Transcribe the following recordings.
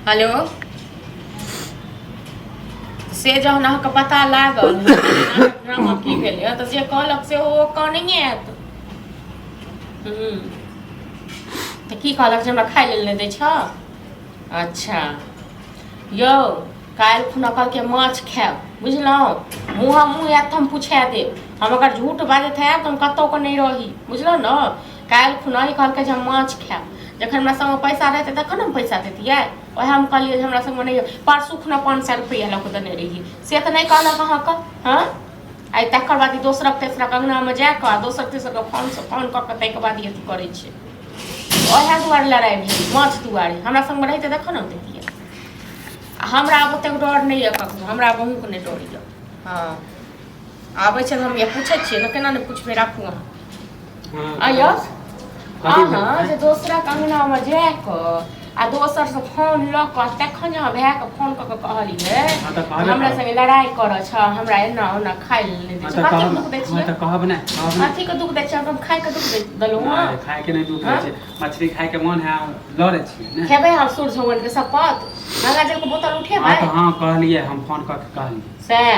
Hello, से जहन अहाँके पता लागल ड्रामा की भेलै, तऽ जे कहलक से ओ कहनहिए आयत। तऽ की कहलक जे हमरा खाइ लेल नहि दै छह? अच्छा यौ, काल्हि खुना कहलकै माछ खायब, बुझलहुँ? मुँह मुँह आयत तऽ हम पुछा देब। हम अगर झूठ बाजैत हैब तऽ हम कतहुके नहि रही, बुझलहुँ ने? काल्हि खुना ई कहलकै जे हम माछ खायब। जखन हमरा संगमे पैसा रहतै तखन हम पैसा दैतियै। उएह हम कहलियै जे हमरा संगमे नहि यऽ। परसू खुना 500 रुपैआ लऽ कऽ देने रहियै, से तऽ नहि कहलक अहाँके? हँ, आइ तकर बाद ई दोसरक तेसरक अङ्गनामे जा कऽ आ दोसर तेसरके फोनसँ फोन कऽ कऽ ताहिके बाद ई अथी करै छै। उएह दुआरे लड़ाइ भेल, माछ दुआरे। हमरा संगमे रहितै तखन हम दैतियै। आ हमरा आब ओतेक डर नहि यऽ ककरो, हमरा आब अहूँके नहि डर यऽ। हँ, आबै छै तऽ हम इएह पूछै छियै ने, केना नहि पुछबै? राखू अहाँ। आइयो अहाँ जे दोसरक अङ्गनामे जा कऽ आ दोसरसँ फोन लऽ कऽ तखन जे अहाँ भायके फोन कऽ कऽ कहलियै हँ, तऽ कहबे हमरा करब। संगे लड़ाइ करऽ छ, हमरा एना ओना खाइ लेल नहि दै हँ, छै, तऽ कथीके कहब दुख दै हँ छियै? तऽ कहब नहि, कहब नहि। कथीके दुख दै छियै? हम खाइके दुख दै देलहुँ? हँ। नहि, खायके नहि दुख हँ? होइ छै। मछली खायके मन है, लऽ लै छियै ने। खेबै हम सूर्य भगवानके शपथ, गंगा जलके बोतल हँ। उठेबै। तऽ हँ, कहलियै, हम फोन कऽ के कहलियै। सएह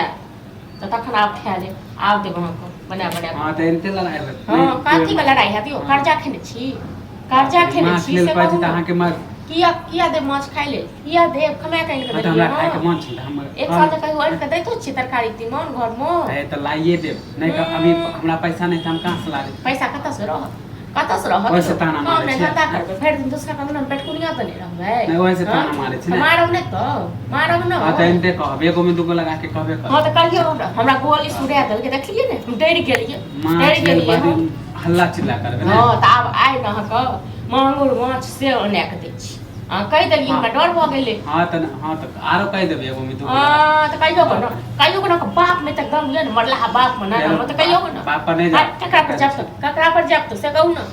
तऽ तखन आब खाय लेब, आब देब अहाँके बना बना कऽ। हँ, तऽ एनते लड़ाइ होत? हँ, कथी के लड़ाइ हैत यौ? कर्जा खेने छी, कर्जा खेने माछ छी लेल से कहै छी कहू तऽ ने। अहाँके माछ किया, किया देब माछ खाय लेल? किया देब? कमा कऽ आनि कऽ हँ, तऽ देलियै? हमरा खायके हँ, मन छै तऽ हम एक साल तऽ कहियो आनि कऽ दैतो छियै तरकारी तीमन घरमे? है तऽ लाइए देब नहि तऽ अभी हमरा पैसा नहि तऽ हम कहाँ से ला देब? पैसा कतऽसँ रहत? कतऽसँ रहत? ओहिसँ ताना काम मारै नहि छियै। धंधा करबै, भरि दिन दोसरा के अंगना मे पेटकुनिया तऽ नहि रहबै। नहि, ओहिसँ हँ? ताना मारै छै तऽ ने। मारब नहि तऽ मारब ने। हँ, तऽ एनते कहब, एगो मे दूगो लगा के कहबे हँ, करब। तऽ कहियौ हमरा, हमरा गोली सुरा देलकै, देखलियै ने? हम डरि गेलियै, माछ डरि लेल गेलियै बड़ी हम। हल्ला चिल्ला करबै ने। हँ, तऽ आब आइ ने अहाँके मांगुर माछ से बना कऽ दै छी। अहाँ कहि देलियै, हमरा डर भऽ गेलै। हँ तऽ हँ, तऽ आरो कहि देबै, एगो मे दूगो लगा। हँ, तऽ कहियो कऽ ने, कहियो कऽ ने, बाप मे तऽ दम यऽ ने, मरलाहा बाप मे ने? तऽ कहियो कऽ ने। बाप पर नहि आ जायब। ककरा पर जायब तऽ, ककरा पर जायब तऽ, से कहू ने।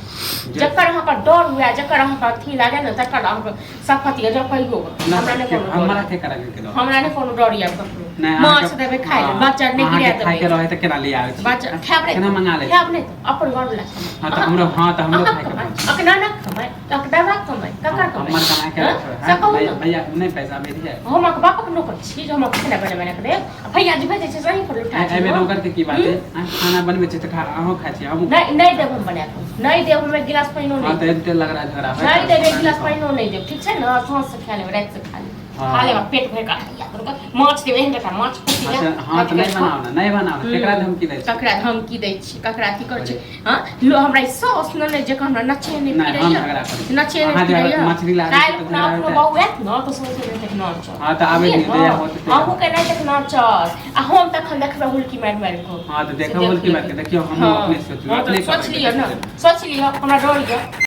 जकर अहाँके डर हुए, जकर अहाँके अथी लागे ने, तकर अहाँके शपथ यऽ, जब कहियो कऽ। हमरा नहि कोनो डर हमरा यऽ। के करा के डर? हमरा नहि कोनो डर यऽ ककरो। नहि, माछ अहाँके- देबै खाय लए, हँ, बच्चा नहि अहाँके गिरा खायके देबै। रहै तऽ केना ले आबै छी? बच्चा खायब नहि? केना मंगा लै छी? खायब नहि तऽ अपन घर ला। हँ, तऽ हमरो, हँ, तऽ हमरो अहाँ खायके कमाइ मन छै। अपना ना कमाइ, दादा कमाइ, ककर कमाइ? हमर कमाइ के हँ? रखबै, से हँ? कहू भैया ने। भैया नहि पैसा भेजिए? हम अहाँके बापक नौकर छी जे हम अहाँके खाना बना बना कऽ देब? आ भैया जे भेजै छै सही पर लुटा एहिमे छै। नौकर के की बात है? अहाँ खाना बनबै छी तऽ खा, अहूँ खाइ छी, हमहूँ। नहि, नहि देब हम बना कऽ, नहि देब हम एक गिलास पानिओ। हँ, नहि तऽ देब। एते लग रहा झगड़ा होय नहि तऽ देब, एक हमरा गिलास नहि कहब। पानिओ नहि देब, ठीक छै ने? साँझ से खा लेब, राति से खा लेब। हँ। खा लेब आ पेट भरि कऽ हैया करू कऽ माछ देब, एहन जकाँ माछ खुशी अच्छा, हँ, तऽ नहि बनाउ ने, नहि बनाउ ने। केकरा धमकी दै छी? ककरा धमकी दै छी? ककरा अथी करै छी? हँ, लो, हमरा ई साउस ननैद जकाँ हमरा नचे नहि नहि, हम फिरैया, झगड़ा करै छी। नचे नहि अहाँ जे फिरैया। मछली लाबै छी काल्हि तऽ खुना झगड़ा अपनो हेतै? बहू आयत ने तऽ सोचै नहि तक नाचत। हँ, तऽ आबै बुझलियै दियौ, जहिया ने? होत तहिया। अहूँके नहि तक नाचत आ हम तखन देखबै हुलकी मारि मारि कऽ। हँ, तऽ से देखब देख हुलकी मारि लेबै। कऽ, देखियौ, हमहूँ हँ अपने सोचबै, हँ, अपने तऽ सोचि कहबै, लिअ ने, देखबै। सोचि लिअ, हमरा डर यऽ।